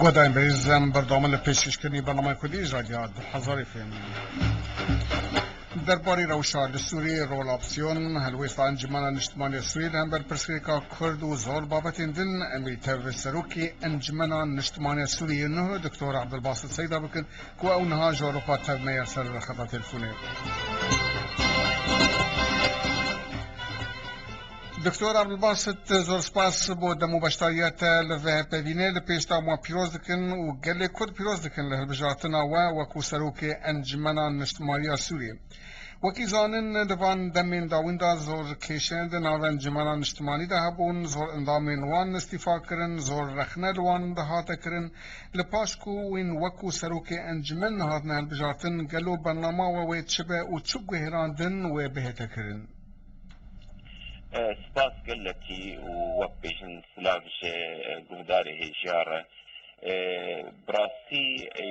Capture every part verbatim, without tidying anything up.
Guhdarên birêz, em berdewam in li pêşkêşkirinî bernameya Kurdî ji Radya Hezarê F M. Derbarî rewşa li Sûriyê, rol opsiyon, helwêsta Encûmena Niştimanî ya Sûriyê li hember pirsgirêka Kurd û zor babetên din, em ê tev serokê Encûmena Niştimanî ya Sûriyê nû Doktor Abdulbasit Seyda bikin, ku ew niha ji Ewropa tev me ye ser xeta telefonê. Doktor Abdulbasit, zor spas bo dem û beşdariya te li vê hevpeyvînê. Li pêş de em we pîroz dikin û gelê Kurd pîroz dikin li hilbijartina we wekû serokê Encûmena Niştimanî ya Sûriyê. Wekî zanin, di van demên dawîn de zor kêşe di nav Encûmena Niştimanî de hebûn, zor endamên wan îstîfa kirin, zor rexne li wan dihate kirin. Li paş ku wîn wekû serokê encûmen hatine hilbijartin, gelo bernama we wê çi be û çi guhêrandin wê bihête kirin? E, spas gelekî û wek bêjin silav ji, e, guhdarê hêjiya re. E, bi rastî,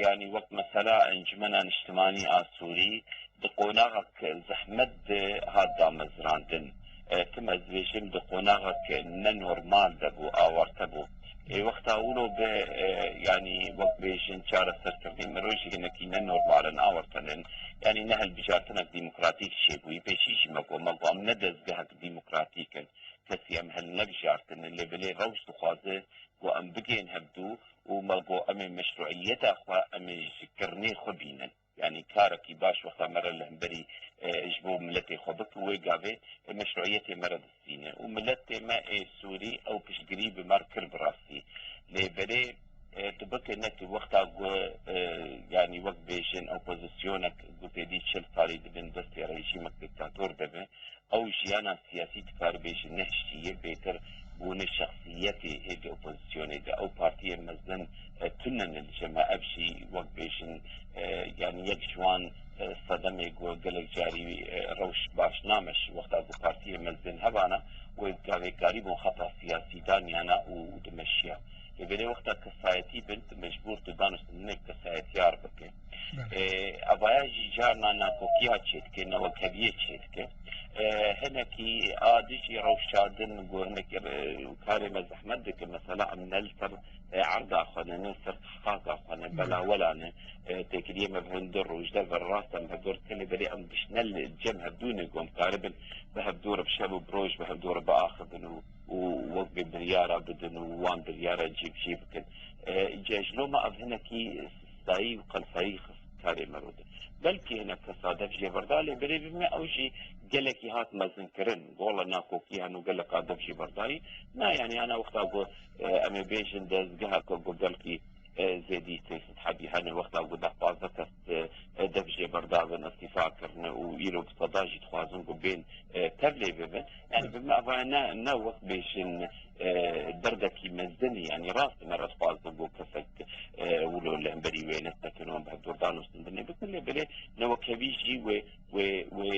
yanî wek mesela Encûmena Niştimanî a Sûrî di qonaxek zehmet de hat damezrandin. E, tim ez dibêjim di qonaxek ne normal de bû, awarte bû. Ê wexta wilo be, e, yanî wek bêjin çareserkirinê mirov jî hinekî ne normal in, awarte nin. Yanî ne hilbijartinek demokratîk çêbûyî. Pêşî jî me got, me got em ne dezgehek demokratîk in. Kesî em hilnebijartine, lê belê rewş dixwaze ku em bigihên hevdû û me got em ê meşruiyeta xwe, em ê ji kirinê xwe bînin. Yanî karekî baş wexta me re li hemberî, e, ji bo miletê xwe bikin, wê gavê, e, meşruiyetê me re distîne. Û miletê me ê Sûrî ew piştgirî bi me re kir bi rastî. Lê belê, e, tu bike ne tu wexta ku, e, yanî wek bêjin opozîsyonek ku têdî çil salî di bin destê rejîmek diktator de be, ew jiyana siyasî dikare bêje nehiştiye, bêtir bûne şexsiyetê hêdî opozîsyonê de. Ew partiyên mezin, e, tune ne li cem me. Ev jî wek bêjin, e, yanî yek ji wan, e, sedemê ku gelek carî, e, rewş baş name ji wexta ku partiyên mezin hebana, wê gavê karîbûn xeta siyasî daniyana û, û dimeşiya. Lê belê wexta kesayetî bin, tu mecbûr tu danûstandinê kesayetiyar bike. Belê. Ê, evaya jî carna nakokiya çêdike, newekeviyê çêdike. Ê, hinekî a dijî rewşa din, ku hinekî, e, karê me zehmet dike. Mesela em ne li ser, e, erda xwe ne, ne li ser tihqaqa xwe ne, Belê. Belawela ne. E, têkiliyê me bi hundir roj de ve rast em hevdor dikin, lê belê em giş ne li cem hevdû ne, ku em karibin bi hevdor bi şev û bi roj bi hevdor biaxivin û û wek bê biryara bidin û wan biryara cîbicî bikin. E, îca ji loma ev hinekî sistayî û qelsayî xist karê mero de. Belkî hinek kesa dev jê berda, lê berê bi me ew jî gelekî hat mezinkirin. Gola nakokî heno geleka dev jê berdayî. Na, yanî ana wexta ku, e, em ê bêjin dezgeha ku, ku belkî e, zêdî sê sed hebî hene wexta ku deh pazdeh kes, e, e, dev jê berdabin, îstîfa kirine û îro bi seda jî dixwazin ku bên, e, tevlê bibin. Yani bi me evaya ne, ne wek bêjin, e, derdekî mezin, yani rast me re dixwazin ku kesek, e, wilo li hemberî wê nesekin û em bi hevdûr danûstindinê bikin, lê belê newekevî jî wê, wê, wê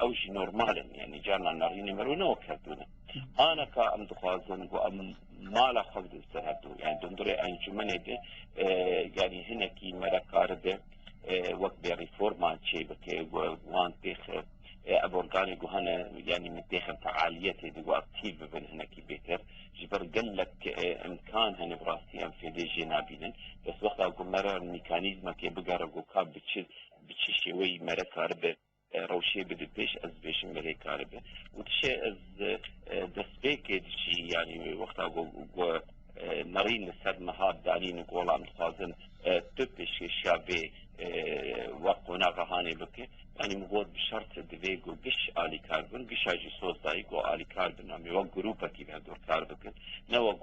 ew jî normal in, yani carna nerînê mero ne wek hevdû ne. Aneka em dixwazin ku em mala xwe bidin ser hevdû. Yani dundurê encûmenê de, e, yani hinekî me re karibe, e, wek bê reforman çê bike, we-, wan têxe, e, ev organê ku hene, yani min têxe fealiyetê de ku aktîf bibin hinekî bêtir. Ji ber gelek, e, imkan hene bi rastî em fêdê jê nabînin. Bes wexta ku me re mekanîzmekê bigere ku ka bi çi, bi çi şêweyî me re karibe, e, rewşê bide pêş, ez dibêjim belê karibe. Û tişê ez, e, destpêkê de jî, yanî wexta ku, ku, e, nerîn li ser me hat danîn û gola em dixwazin, e, tu pêşkêşiya vê, e, wek qonaxa hanê bike. Yanî min got bi şert divê ku giş alîkar bin, gişa jî soz dayî ku alîkar bin, em ê wek grûpekî bi hevdûr kar bikin. Ne wek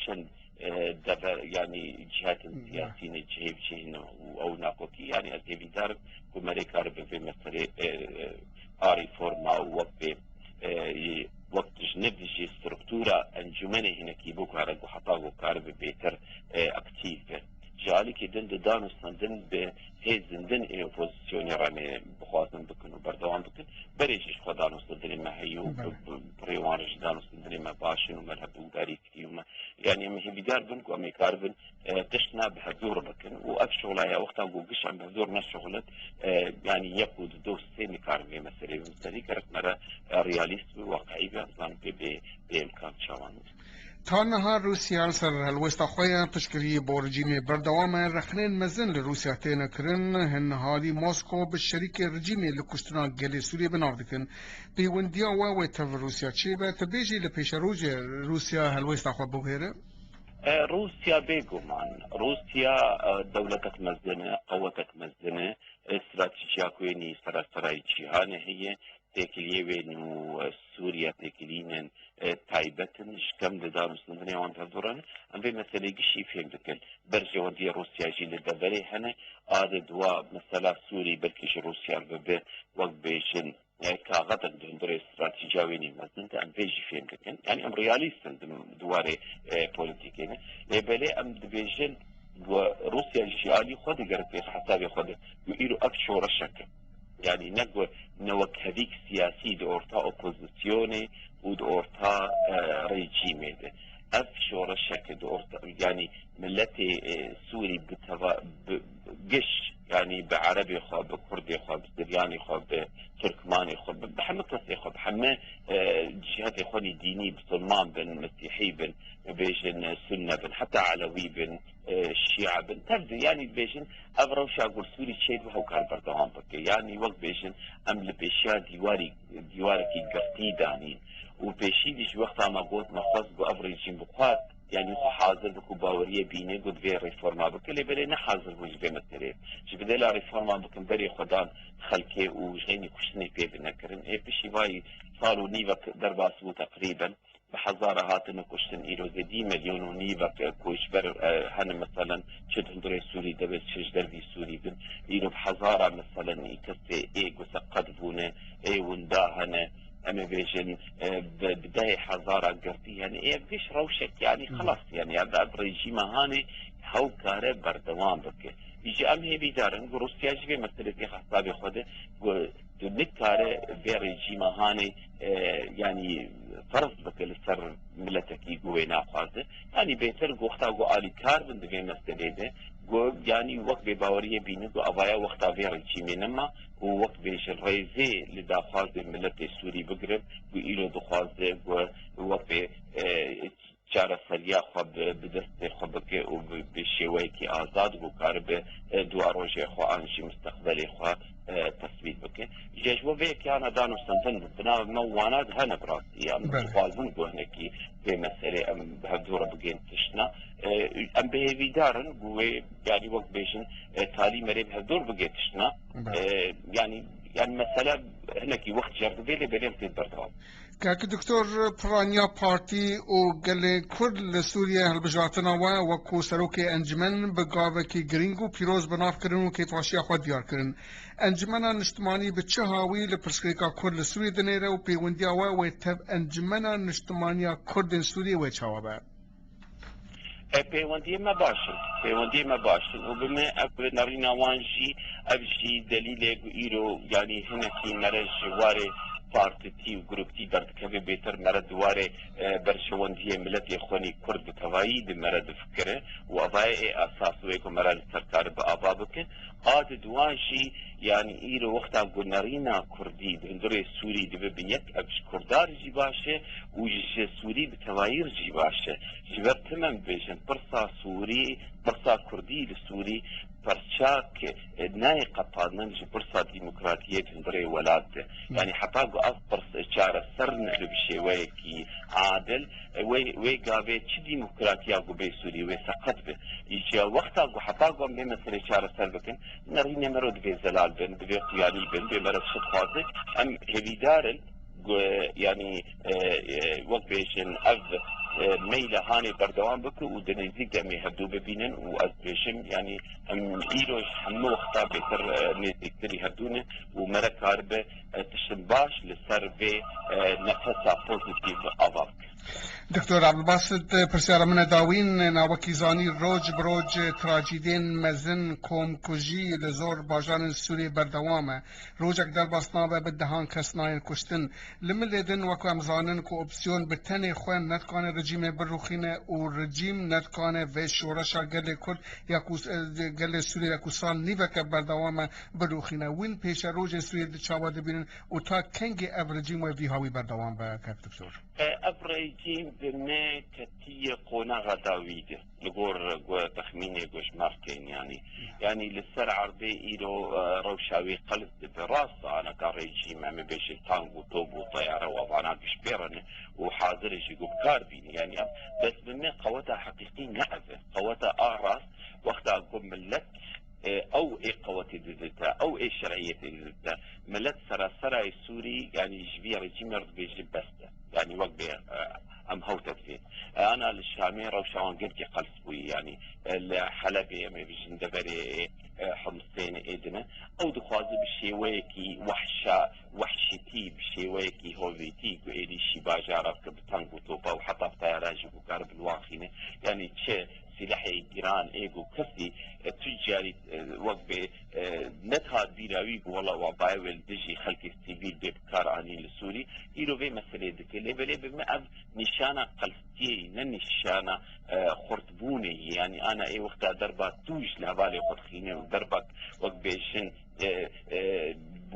çend e, deve, yani cihetin Hı. siyasî ne cihê bi cihê ne û ew nakokî. Yani ez hêvîdar im ku me rê karibe vê meselê, e, e, a reforma û wek bê, e, wek tijne dijî struktura encûmenê hinekî bikare ku heta ku karibe bêtir, e, aktîf be. Ji alîkî din di danûstandin bi hêzên din ê opozisyonê re em ê bixwazin bikin û berdewam bikin. Berê jî ji xwe danûstandinê me heye û bi, Belê. bi, bi rê wan re jî danûstandinê me baş in û me li hevdû gudarî kiriye û me Yani em hêvîdar bin ku em ê karibin, e, tiştna bi hevdûr bikin û ev şola ya wexta ku giş em bi hevdûr neşuxulin, e, yani yek û du dost sê nikarin vê meselê bin. Serî gerek me re, e, realîst bi, waqiî bi, em zanin pê bê, bê imkan çawan. Ta niha Rûsya li ser helwesta xwe ya piştgiriyê bo rejîmê berdewam e. Rexnên mezin li Rûsya têne kirin. Hin niha dî Moskow bi şerîkê rejîmê li kuştina gelê Sûriyê bi nav dikin. Pêwendiya we wê tev Rûsya çê be? Tu bêjî li pêşerojê Rûsya helwesta xwe biguhere? E, Rûsya bêguman. Rûsya, e, dewletek mezin e, qewetek mezin e. E, stratejiya ku yenî sereserayî cîhanê heye. Têkiliyê wê nû, e, Sûriye têkilînên, e, taybet in. Ji kem di dan û stendinê wan tevdû re ne. Em vê meselê gişî fêm dikin. Berjewendiyê Rûsya jî li deverê hene. A di dua mesela Sûrî belkî ji Rûsya re bibe, wek bêjin, e, kaxetek di hundirê stratejiya wê nî mezin de, em vê jî fêm dikin. Yanî em realîst in di, di warê, e, polîtîkê de. Lê belê em dibêjin, we Rûsya ji alî xwe digerin pêx hesabê xwe de. Û îro ev şoreşek e. Yanî ne ku ne wek hevîk siyasî di orta opozisyonê û di orta, e, rejîmê de. Ev şoreşek e di orta, yanî miletê, e, Sûrî bi teva-, bi, bi giş, yanî bi erebê xwe, bi kurdê xwe, bi siryanê xwe, bi tirkmanê xwe, bi, bi hemû kesê xwe, bi hemû, e, cihetê xwe nî dînî, bisilman bin, mesîhî bin, bibêjin, e, sunne bin, heta elewî bin, e, şîa bin. Tev de, yanî dibêjin, ev rewşa ku li Sûrî çêdibe hew kar berdewam bike. Yanî wek bêjin, em li pêşiya dîwarî, dîwarekî girtî danîn. Û pêşî dî ji wexta me got, me xwest ku ev rejîm bi xwe, yanî xwe hazir bike û baweriyê bîne ku divê reforma bike. Lê belê ne hazir bû ji vê meselê. Ji bi dêla reforma bikin, berê xwe dan xelkê û ji xeynî kuştinê pê bine kirin. Ê pişî vayî sal û nîvek derbas bû teqrîben. Bi hezara hatine kuştin, îro zêdî milyon û nîvek koçber, e, hene, meselen, çi di hundirê Sûrî de be, çi ji dervî Sûrî bin. Îro bi hezara, meselen, î kesê ê ku seqet bûne, ê winda hene, em ê bêjin, e, bi, bi dehê hezara girtî hene. Ê ev giş rewşek, yanî, Hmm. xelas, yanî, ev, ev rejîma hanê hew kare berdewam bike. Îca em hêvîdar in ku Rûsya jî vê meselê tê hesabê xwe de, ku tu nikare vê rejîma hanê, e, yanî ferz bike li ser miletekî ku wê naxwaze. Yanî bêtir ku wexta ku alîkar bin di vê meselê de, ku yanî wek bêbaweriyê bînin ku avaya wexta vê rejîmê nema û wek bêjin rêzê li daxwazê miletê Sûrî bigirin, ku îro dixwaze ku wek bê, e, çareseriya xwe bi, bi destê xwe bike û bi, bi şêweyekî azad û karibe, e, dua rojê xwe an jî misteqbelê xwe, e, tesbît bike. Ji bo vê kiyana dan û stendin bi navê me û wana de hene bi rastî. Em Belê. dixwazin ku hinekî vê meselê em bi hevdû re bigên tiştna. E, em bi hêvîdar in ku wê, yanî wek bêjin, e, talî merê bi hevdû re bigê tiştna. Belê. E, yanî, yanî mesele hinekî wext cer dibê, lê belê em tê berdewam. Kak Doktor Piraniya Partî û gelê Kurd li Sûriye hilbijartina we wekû serokê encûmen bi gavekî girîng û pîroz bi nav kirin û kêfxweşiya xwe diyar kirin. Encûmena Niştimanî bi çi hawî li pirsgirêka Kurd li Sûriyê dinêre û pêwendiya we wê tev Encûmena Niştimaniya Kurdên Sûriyê wê çawa be? E, pêwendiyê me baş in. Pêwendiyê me baş in û bi me ev nerîna wan jî, ev jî delîlê ku îro, yanî hinekî mere ji warê partitî û grûptî derdikeve, bêtir mere di warê, e, berjewendiyê miletê xwe nî Kurd bi tevayî di mere difikire û evayê ê esas wê ku mere li ser kare bi ava bike. A di duwan jî, yanî îro wexta ku nerîna Kurdî di hundirê Sûrî dibe bi yek, ev ji Kurda re jî baş e û ji Sûrî bi tevayî re jî baş e. Ji ber tim em bêjin, pirsa Sûrî, pirsa Kurdî li Sûrî perçak, e, nayê qepanin ji pirsa demokratiyê di hundirê welat de. Yanî heta ku ev pirs çareser nebe bi şêweyekî adil, e, wê, wê gavê çi demokratiya ku bê Sûrî wê seqet be. Îca wexta ku heta ku em vê meselê çareser bikin, nerînê me ro divê zelal bin, divê xuyanî bin, divê me re tişt xwaze. Em hêvîdar in, gu-, yanî, e, e, wek bêjin, ev, e, meyla hanê berdewam bike û di nêzîk de em ê hevdû bibînin û ez dibêjim, yanî, em îro ji hemû wexta bêtir, e, nêzîktirî hevdû ne û mere karibe, e, tiştin baş li ser vê, e, nefesa pozîtîf ava bike. Doktor Abdulbasit, pirsyara min e dawîn, na wekî zanî, roj bi roj trajîdên mezin, komkujî li zor bajarên Sûriyê berdewam e. Rojek derbas nabe, bi dehan kes nayên kuştin. Li milê din, wek em zanin ku opsiyon bi tenê xwe nedikane rejîmê birûxîne û rejîm nedikane vê şoreşa gelê Kurd ya ku, gelê Sûriyê ya ku sal nîveke berdewam e birûxîne. Wîn pêşerojên Sûriyê di çawa dibînin û ta kengê ev rejîm wê vî hawî berdewam be, kek doktor? E, ev rejîm bi me ketiye qonaxa dawî de. Li gor, gor texmînê ku ji me re tên, yanî, yanî li ser erdê îro, e, rewşa wê qels dibe. Rast e, aneka rejîm, em ê bêjin, tank û top û teyare û avana giştpêrin û hazir e jî ku bi kar bîne. Yanî, em, bes bi me qeweta heqîqî ne ev e. Qeweta a rast, wexta ku milet, e, ew ê qewetê didite, ew ê şer'iyetê didite. Milet seraserayê Sûrî, yanî, ji vî rejîmê re dibêje bes e. Yanî wek bê, e, em hewte divê. E, ana li Şamê rewşa wan gelkî qels bûyî, yanî, e, li Helebê em ê bijin deverê, e, Humsê ê dine. Ew dixwaze bi şêweyekî wehşa, wehşîtî, bi şêweyekî hovîtî ku êdî şî bajara bike bi tank û topa û heta bi teyara jî ku karibe li wan xîne. Yanî çi silehê giran ê ku kesî, e, tu carî, e, wek bê, e, nedihat bîra wî ku wela wa baye wê li dijî xelkê sivîl bê bi kar anîn li Sûrî, îro vê meselê dike. Lê belê bi me ev nîşana qelstiyê, ne nîşana, e, xurtbûnê ye. Yanî ana ê wexta derba tu ji li hevalê xwe dixîne û derba wek bêjin, e, e,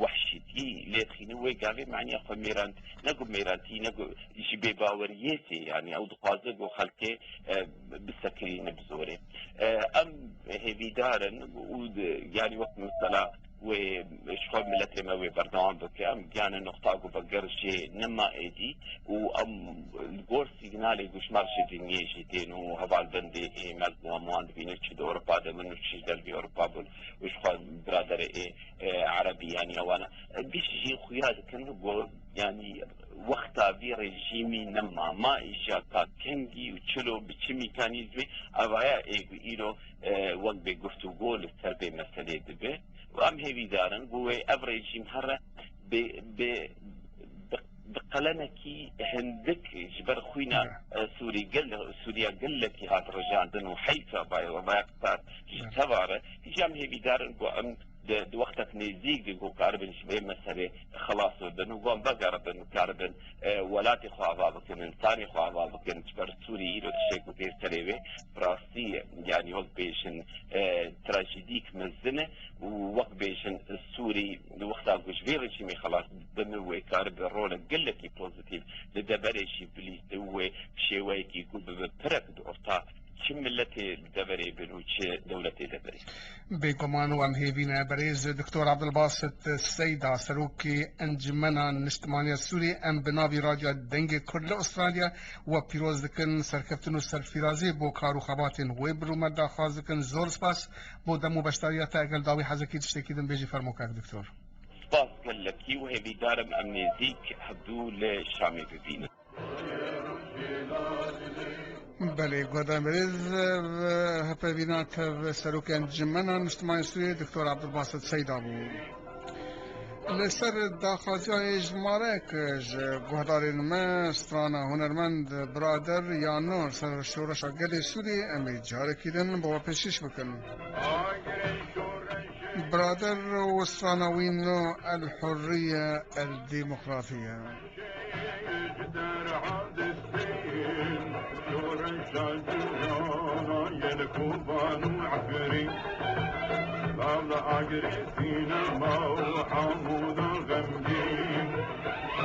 wehşîtî lê dixîne, wê gavê maniya xwe mêrant-, ne ku mêrantî, ne ku ji bêbaweriyê tê. Yanî ew dixwaze ku xelkê, e, bisekirîne bi zorê. E, em hêvîdar in û di-, yanî wek mesela wê ji xwe miletê me wê berdewam bike. Em giyane noqta ku veger jê nema êdî û em li gor sîgnalê ku ji me re ji dinyê jî tên û hevalbendê ê me li wan dibîne, çi di Ewropa de bin û çi ji dervî Ewropa bin û ji xwe biraderê ê, e, erebî, yanî wana, e, gişt jî xuya dikin ku, yanî, wexta vî rejîmî nema, ma îja ka kengî û çilo bi çi mîkanîzmê, evaya ê ku îro, e, wek bê guftûgo li ser vê meselê dibe. Û em hêvîdar in ku wê ev rejîm here bi, bi, bi, bi qelemekî hindik ji ber xwîna, e, Sûrî gel-, Sûriya gelekî hat rijandin û heyf e, vay, vay, vay, qisar ji teva re. Îja em hêvîdar in ku em di, di wextek nêzîk de ku karibin ji vê meselê xelas bibin û wan vegeribin û karibin, e, welatê xwe ava bikin, însanê xwe ava bikin. Ji ber Sûrî îro tiştê ku tê serê wê bi rastî, yanî wek bêjin, e, trajîdîk mezin e û wek bêjin Sûrî di wexta ku ji vê rejîmê xelas bibin wê karibe rolek gelekî pozîtîf li deverê jî bilîze û wê bi şêweyekî ku bibe pirek di orta çi miletê deverê bin û çi dewletê deverê. Bêguman wan hêvî ne. Berêz Doktor Abdulbasit Seyda, Serokê Encumena Niştimaniya Sûriyê, em bi navî Radyoya Dengê Kurd li Australya we pîroz dikin, serkeftin û serfirazî bo kar û xebatên wê bi rûmet daxwaz dikin. Zor spas bo dem û beşdariya te. Egel dawî hezekî tiştekî din bêjî, fermo kak Doktor. Spas gelekî û hêvîdar im em nêzîk hevdû li Şamê bibînin. Belê, guhdarên berêz, hevpeyvîna tev Serokê Encumena Niştimanî Sûriyê Doktor Abdulbasit Seyda bû. Li ser daxwaziya jimarek ji guhdarên me, strana hunermend Birader Yanor ser şoreşa gelê Sûriyê, em ê carekî din bo we pêşkêş bikin. Birader û strana wî nû El Hurriye El Demokrasiye.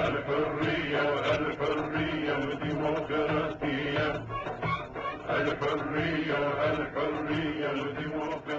الحرية، الحرية وديمقراطية. الحرية، الحرية وديمقراطية.